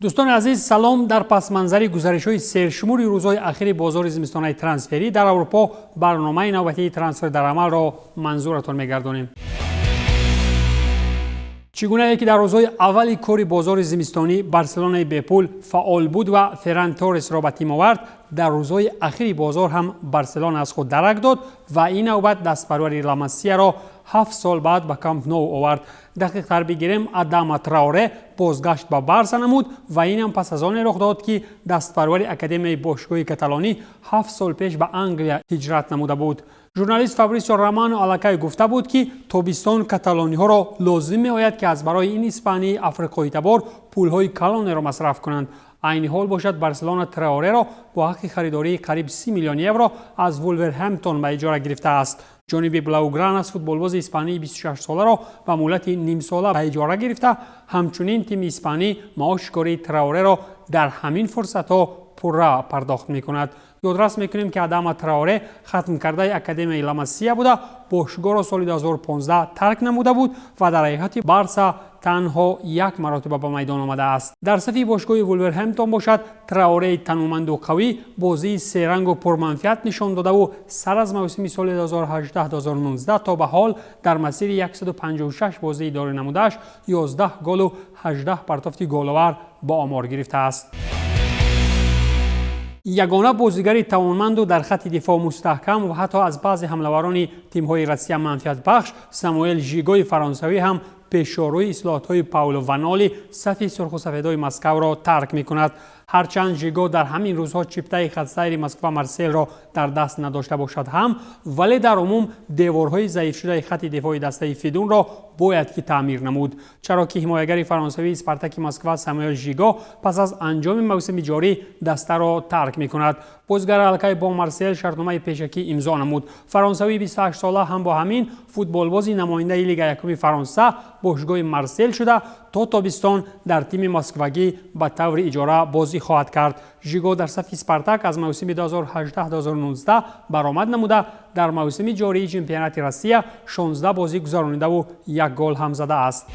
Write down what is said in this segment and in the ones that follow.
Дӯстони азиз, салом. Дар пасманзари гузаришҳои сершумури рӯзҳои ахири бозори зимистонаи трансферӣ дар Аврупо барномаи навбатии «Трансфер дар амалро» манзуратон мегардонем. Чӣ гунае ки дар рӯзҳои аввали кори бозори зимистонӣ Барселонаи бепул фаъол буд ва Ферран Торресро ба тим овард, дар рӯзҳои ахири бозор ҳам Барселона аз худ дарак дод ва ин навбат дастпарвари Ламасияро 7 сол баъд ба Камп Ноу овард. Дақиқтар бигирем, Адама Траоре бозгашт ба Барса намуд ва инам пас аз оне рух дод, ки дастпарвари академияи бошгоҳи каталонӣ 7 сол пеш ба Англия ҳиҷрат намуда буд. Журналист Фабрисио Романо аллакай гуфта буд, ки тобистон каталониҳоро лозим меояд, ки аз барои ин испании африқоитабор пулҳои калонеро масраф кунанд. Айни ҳол бошад, Барселона Траореро бо ҳаққи харидории қариб 30 миллион евро аз Вулверҳемптон ба иҷора гирифтааст. Ҷониби блаугранас футболбози испании 26-соларо ба муҳлати нимсола ба иҷора гирифта. Ҳамчунин тими испанӣ маоши кории Траореро дар ҳамин фурсатҳо пурра пардохт мекунад. Ёдрас мекунем, ки Адама Траоре хатмкардаи академияи Ламасия буда, бошгоҳро соли 2015 тарк намуда буд ва дар ҳайати Барса танҳо як маротиба ба майдон омадааст. Дар сафи бошгоҳи Вулверҳемптон бошад, Траореи тануманду қавӣ бозии серангу пурманфиат нишон додаву сар аз мавсими соли 2018-2019 то ба ҳол дар масири 156 бозии дорӣ намудааш 11 голу 18 партофти головар ба омор гирифтааст. Ягона бозигари тавонманду дар хатти дифоъ мустаҳкам ва ҳатто аз баъзе ҳамлаварони тимҳои Россия манфиатбахш Самуэл Жигои фаронсавӣ ҳам пешорӯи ислоҳотҳои Пауло Ваноли сафи сурхусафедои Москавро тарк мекунад. Ҳарчанд Жиго дар ҳамин рӯзҳо чиптаи хатсайри Москва Марселро дар даст надошта бошад ҳам, вале дар умум деворҳои заифшудаи хатти дифои дастаи фидунро бояд ки таъмир намуд, чаро ки ҳимоягари фаронсавии Спартаки Москва Самуэл Жиго пас аз анҷоми мавсими ҷорӣ дастаро тарк мекунад. Бозигар аллакай бо Марсел шартномаи пешакӣ имзо намуд. Фаронсавии 28сола ҳам бо ҳамин футболбози намояндаи Лига якуми Фаронса бошгоҳи Марсел шуда, то тобистон дар тими москвагӣ ба таври иҷора бозӣ хоҳад кард. Жиго дар сафи Спартак аз мавсими 2018-2019 баромад намуда, дар мавсими ҷории чемпионати Россия 16 бозӣ гузаронидаву як гол ҳам задааст.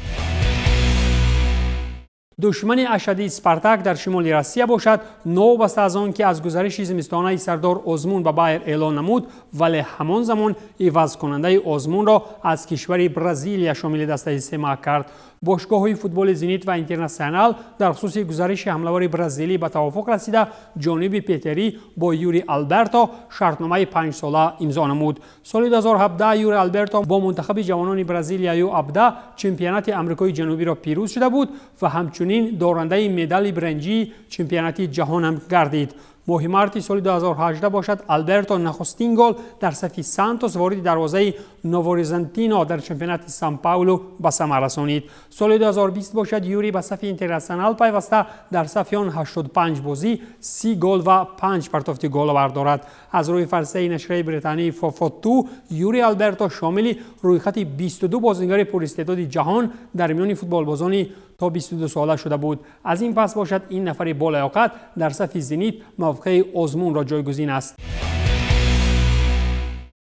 Душмани ашадии Спартак дар шимоли Россия бошад, новобаста аз он ки аз гузариши зимистонаи Сардор Озмун ба Байер эълон намуд, вале ҳамон замон ивазкунандаи Озмунро аз кишвари Бразилия шомили дастаи семак кард. Бошгоҳҳои футболи Зенит ва Интернационал дар хусуси гузариши ҳамлавари бразилӣ ба тавофуқ расида, ҷониби петерӣ бо Юри Алберто шартномаи 5сола имзо намуд. Соли 2017 Юри Алберто бо мунтахаби ҷавонони Бразилия Ю-17 чемпионати Амрикои Ҷанубиро пирӯз шуда буд ва ҳамчунин дорандаи медали биринҷии чемпионати ҷаҳон ҳам гардид. Моҳи марти соли 2018 бошад, Алберто нахустин гол дар сафи Сантос вориди дарвозаи Новоризонтино дар чемпионати Сан Паулу ба самар расонид. Соли 2020 бошад, Юри ба сафи Интернационал пайваста, дар сафи он 85 бозӣ, 30 гол ва 5 партофти головар дорад. Аз рӯи фарсияи нашрияи британии Фофоту, Юри Алберто шомили рӯйхати 22 бозигари пуристеъдоди ҷаҳон дар миёни футболбозони то 22 сола шуда буд. Аз ин пас бошад, ин нафари болаёқат дар сафи Зенит мавқеи Озмунро ҷойгузин аст.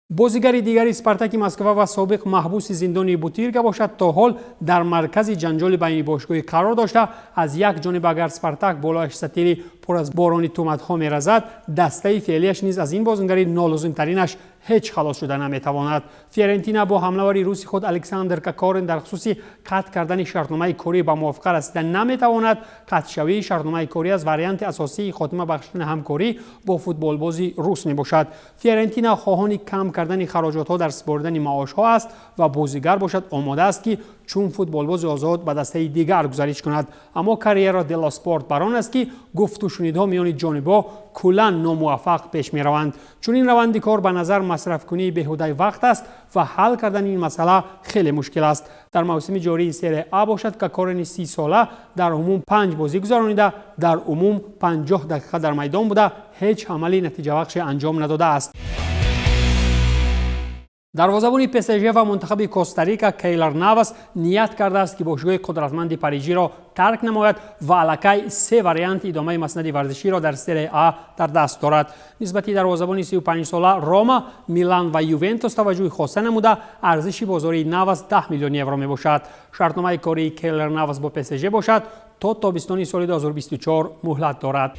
Бозигари дигари Спартаки Москва ва собиқ маҳбуси зиндони Бутирка бошад, то ҳол дар маркази ҷанҷоли байнибошгоҳӣ қарор дошта, аз як ҷониб агар Спартак болояш сатили пур аз борони тӯҳматҳо меразад, дастаи феълияш низ аз ин бозигари нолозимтаринаш ҳеҷ халос шуда наметавонад. Фиорентина бо ҳамлавари руси худ Александр Кокорин дар хусуси қатъ кардани шартномаи корӣ ба мувофиқа расида наметавонад. Қатъшавии шартномаи корӣ аз варианти асосии хотима бахшидани ҳамкорӣ бо футболбози рус мебошад. Фиорентина хоҳони кам кардани хароҷотҳо дар супоридани маошҳо аст ва бозигар бошад, омода аст, ки чун футболбози озод ба дастаи дигар гузариш кунад. Аммо Корриере делло Спорт бар он аст, ки гуфтушунидҳо миёни ҷонибҳо куллан номуваффақ пеш мераванд. Чунин раванди кор ба назар масрафкунии беҳудаи вақт аст ва ҳал кардани ин масъала хеле мушкил аст. Дар мавсими ҷории Серия А бошад, Кокорини 30сола дар умум панҷ бозӣ гузаронида, дар умум 50 дақиқа дар майдон буда, ҳеҷ амали натиҷабахше анҷом надодааст. Дарвозабони ПСЖ ва мунтахаби Коста-Рика Кейлор Навас ният кардааст, ки бошгоҳи қудратманди парижиро тарк намояд ва аллакай се варианти идомаи маснади варзиширо дар Серия А дар даст дорад. Нисбати дарвозабони 35сола Рома, Милан ва Ювентус таваҷҷӯҳи хоса намуда, арзиши бозории Навас 10 миллион евро мебошад. Шартномаи кории Кейлор Навас бо ПСЖ бошад, то тобистони соли 2024 муҳлат дорад.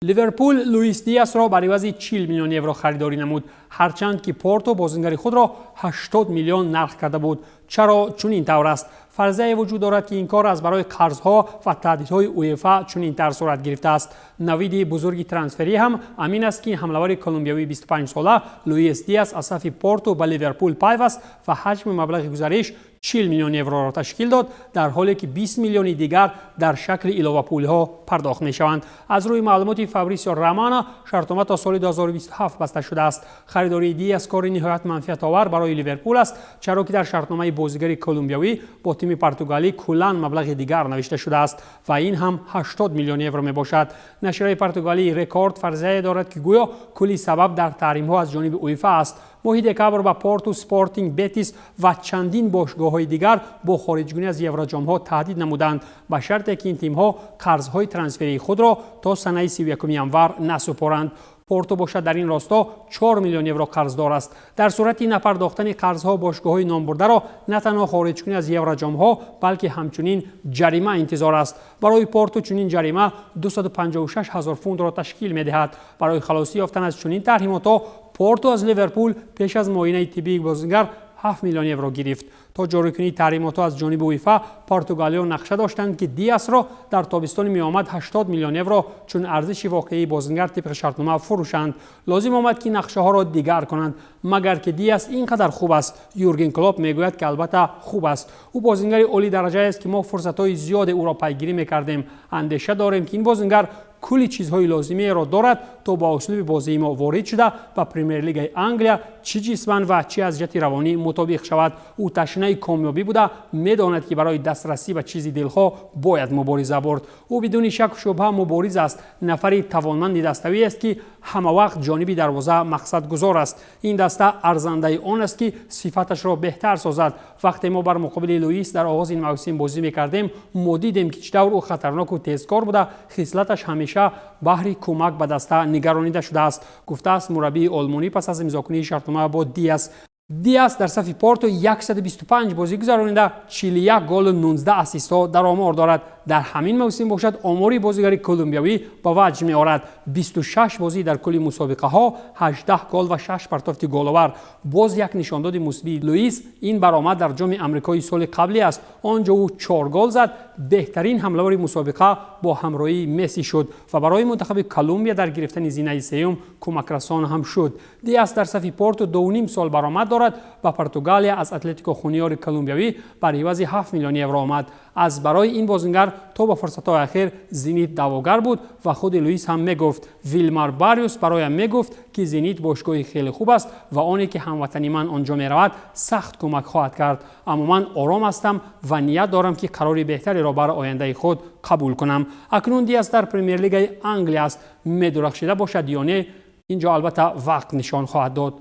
Ливерпул Луис Диасро бар ивази 40 миллион евро харидорӣ намуд, ҳарчанд ки Порто бозингари худро 80 миллион нарх карда буд. Чаро чунин тавр аст? Фарзияе вуҷуд дорад, ки ин кор аз барои қарзҳо ва таҳдидҳои УЕФА чунин тавр сурат гирифтааст. Навиди бузурги трансферӣ ҳам ҳамин аст, ки ҳамлавари колумбиявии 25сола Луис Диас аз сафи Порту ба Ливерпул пайваст ва ҳаҷми маблағи гузариш 40 миллион евроро ташкил дод, дар ҳоле ки 20 миллиони дигар дар шакли иловапулҳо пардохт мешаванд. Аз рӯи маълумоти Фабрисио Романо, шартнома то соли 2027 баста шудааст. Харидории Диас кори ниҳоят манфиатовар барои Ливерпул аст, чаро ки дар шартномаи бозигари колумбиявӣ бо тими португалӣ куллан маблағи дигар навишта шудааст ва ин ҳам 80 миллион евро мебошад. Нашрияи португалии Рекорд фарзияе дорад, ки гӯё кулли сабаб дар таҳримҳо аз ҷониби УЕФА аст. Моҳи декабр ба Порту, Спортинг, Бетис ва чандин бошгоҳҳои дигар бо хориҷкунӣ аз евроҷомҳо таҳдид намуданд, ба шарте ки ин тимҳо қарзҳои трансферии худро то санаи 31 январ насупоранд. Порту бошад, дар ин росто 4 миллион евро қарздор аст. Дар сурати напардохтани қарзҳо бошгоҳҳои номбурдаро на танҳо хориҷкунӣ аз евроҷомҳо, балки ҳамчунин ҷарима интизор аст. Барои Порту чунин ҷарима 256 ҳазор фунтро ташкил медиҳад. Барои халосӣ ёфтан аз чунин таҳримотҳо Порту аз Ливерпул пеш аз муоинаи тиббии бозингар 7 миллион евро гирифт. То ҷорикунии таҳримотҳо аз ҷониби УЕФА португалиҳо нақша доштанд, ки Диасро дар тобистони меомад 80 миллион евро чун арзиши воқеии бозингар тибқи шартнома фурӯшанд. Лозим омад, ки нақшаҳоро дигар кунанд. Магар ки Диас ин қадар хуб аст? Юрген Клоп мегӯяд, ки албатта хуб аст. Ӯ бозингари олии дараҷаест, ки мо фурсатҳои зиёде ӯро пайгирӣ мекардем. Андеша дорем, ки ин бозингар кулли чизҳои лозимиеро дорад, то ба услуби бозии мо ворид шуда, ба Премер-лигаи Англия чӣ ҷисман ва чӣ аз ҷиҳати равонӣ мутобиқ шавад. Ӯ ташнаи комёбӣ буда, медонад, ки барои дастрасӣ ба чизи дилхоҳ бояд мубориза бурд. Ӯ бидуни шаку шубҳа мубориз аст, нафари тавонманди даставӣ аст, ки ҳамавақт ҷониби дарвоза мақсадгузор аст. Ин даста арзандаи он аст, ки сифаташро беҳтар созад. Вақте мо бар муқобили Луис дар оғози ин мавсим бозӣ мекардем, мо дидем, ки чӣ тавр ӯ хатарноку тезкор буда, хислаташ ҳамеша баҳри кӯмак ба даста нигаронида шудааст, гуфтааст мураббии олмонӣ пас аз имзокунии шартнома бо Диас. Диас дар сафи Порту 125 бозӣ гузаронида, 41 голу 19 ассистҳо дар омор дорад. Дар ҳамин мавсим бошад, омори бозигари колумбиявӣ ба ваҷд меорад: 26 бозӣ дар кулли мусобиқаҳо, 18 гол ва 6 партофти головар. Боз як нишондоди мусбии Луис ин баромад дар Ҷоми Амрикои соли қаблӣ аст. Он ҷо ӯ 4 гол зад, беҳтарин ҳамлавари мусобиқа бо ҳамроҳии Месси шуд ва барои мунтахаби Колумбия дар гирифтани зинаи сеюм кӯмакрасон ҳам шуд. Диас дар сафи Порту 2,5 сол баромад дорад. Ба Португалия аз Атлетико Хуниори колумбиявӣ бар ивази 7 миллион евро омад. Аз барои ин бозингар то ба фурсатҳои ахир Зенит даъвогар буд ва худи Луис ҳам мегуфт. Вилмар Бариус бароям мегуфт, ки Зенит бошгоҳи хеле хуб аст ва оне ки ҳамватани ман он ҷо меравад, сахт кӯмак хоҳад кард. Аммо ман ором ҳастам ва ният дорам, ки қарори беҳтареро бар ояндаи худ қабул кунам. Акнун Диас дар Премер-лигаи Англия аст. Медурахшида бошад ё не, ин ҷо албатта вақт нишон хоҳад дод.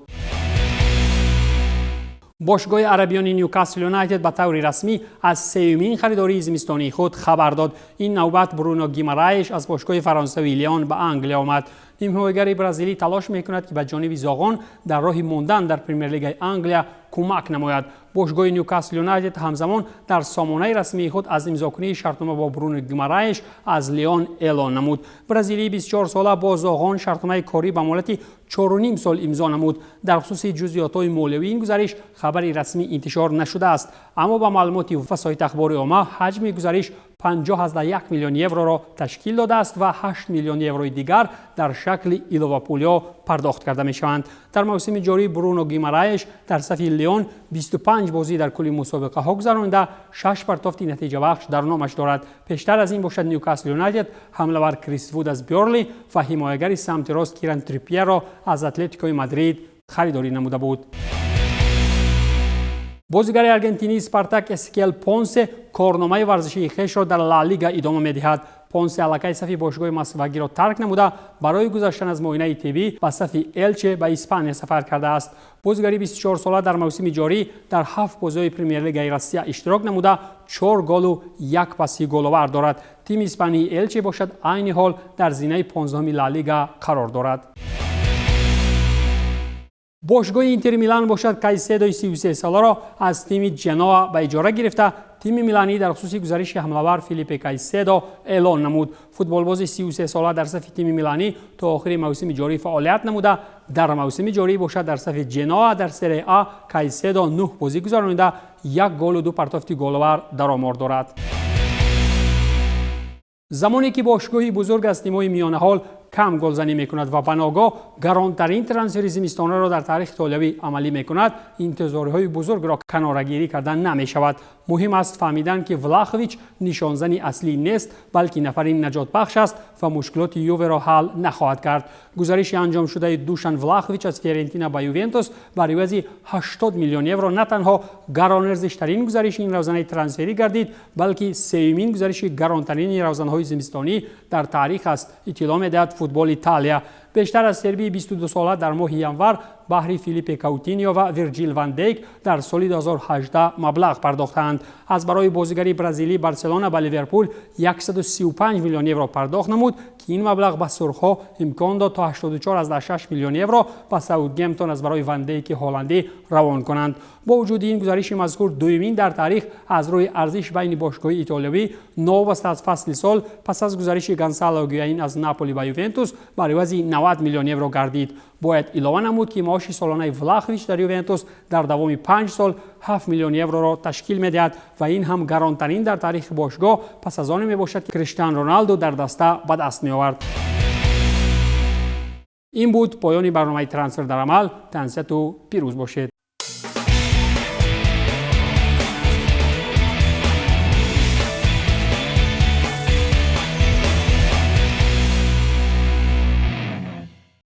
Бошгоҳи арабиёни Ньюкасл Юнайтед ба таври расмӣ аз сеюмин харидории зимистонии худ хабар дод. Ин навбат Бруно Гимараеш аз бошгоҳи фаронсавии Леон ба Англия омад. Нимҳимоягари бразилӣ талош мекунад, ки ба ҷониби зоғон дар роҳи мондан дар Премер-лигаи Англия кӯмак намояд. Бошгоҳи Ньюкасл Юнайтед ҳамзамон дар сомонаи расмии худ аз имзокунии шартнома бо Бруно Гимараеш аз Леон эълон намуд. Бразилии 24сола бо зоғон шартномаи корӣ ба муҳлати 4,5 сол имзо намуд. Дар хусуси ҷузъиётҳои молиявии ин гузариш хабари расмӣ интишор нашудааст, аммо ба маълумоти васоити ахбори омма, ҳаҷми гузариш 50,1 миллион евроро ташкил додааст ва 8 миллион еврои дигар дар шакли иловапулиҳо пардохт карда мешаванд. Дар мавсими ҷорӣ Бруно Гимараеш дар сафи Леон 25 бозӣ дар кулли мусобиқаҳо гузаронида, 6 партофти натиҷабахш дар номаш дорад. Пештар аз ин бошад, Ньюкасл Юнайтед ҳамлавар Крис Вуд аз Бёрнли ва ҳимоягари самти рост Киран Трипьерро аз Атлетикои Мадрид харидорӣ намуда буд. Бозигари аргентинии Спартак Эсекиел Понсе корномаи варзишии хешро дар Ла Лига идома медиҳад. Понсе аллакай сафи бошгоҳи москвагиро тарк намуда, барои гузаштан аз муоинаи тиббӣ ба сафи Элче ба Испания сафар кардааст. Бозигари 24сола дар мавсими ҷорӣ дар ҳафт бозиҳои Премер-лигаи Россия иштирок намуда, чор голу як паси головар дорад. Тими испании Элче бошад, айни ҳол дар зинаи 15-уми Ла Лига қарор дорад. Бошгоҳи Интер Милан бошад, Кайседои 33соларо аз тими Ҷеноа ба иҷора гирифта. Тими миланӣ дар хусуси гузариши ҳамлавар Филиппе Кайседо эълон намуд. Футболбози 33сола дар сафи тими миланӣ то охири мавсими ҷорӣ фаъолият намуда, дар мавсими ҷорӣ бошад, дар сафи Ҷеноа дар Серия А Кайседо нӯҳ бозӣ гузаронида, як голу ду партофти головар дар омор дорад. Замоне ки бошгоҳи бузург аз тимҳои миёнаҳол кам голзанӣ мекунад ва баногоҳ гаронтарин трансфери зимистонаро дар таърихи итолиявӣ амалӣ мекунад, интизориҳои бузургро канорагирӣ кардан намешавад. Муҳим аст фаҳмидан, ки Влахович нишонзани аслӣ нест, балки нафари наҷотбахш аст ва мушкилоти Юверо ҳал нахоҳад кард. Гузариши анҷомшудаи Душан Влахович аз Фиорентина ба Ювентус бар ивази 80 миллион евро на танҳо гаронарзиштарин гузариши ин равзанаи трансферӣ гардид, балки сеюмин гузариши гаронтарини равзанҳои зимистонӣ дар таърих аст, иттилоъ медиҳад Футбол Италия. Бештар аз сербии 22сола дар моҳи январ баҳри Филиппе Каутинио ва Вирҷил ван Дейк дар соли 2018 маблағ пардохтаанд. Аз барои бозигари бразилӣ Барселона ба Ливерпул 135 миллион евро пардохт намуд, ки ин маблағ ба сурхҳо имкон дод, то 84,6 миллион евро ба Саутгемптон аз барои Ван Дейки ҳолландӣ равон кунанд. Бо вуҷуди ин, гузариши мазкур дуюмин дар таърих аз рӯи арзиш байни бошгоҳи итолиявӣ, новобаста аз фасли сол, пас аз гузариши Гонсало Игуаин аз Наполи ба Ювентус бар ивази 90 миллион евро гардид. Бояд илова намуд, ки маоши солонаи Влахович дар Ювентус дар давоми 5 сол 7 миллион евроро ташкил медиҳад ва ин ҳам гаронтарин дар таърихи бошгоҳ пас аз оне мебошад, ки Криштиан Роналду дар даста ба даст меовард. Ин буд поёни барномаи «Трансфер дар амал». Тансиҳату пирӯз бошед.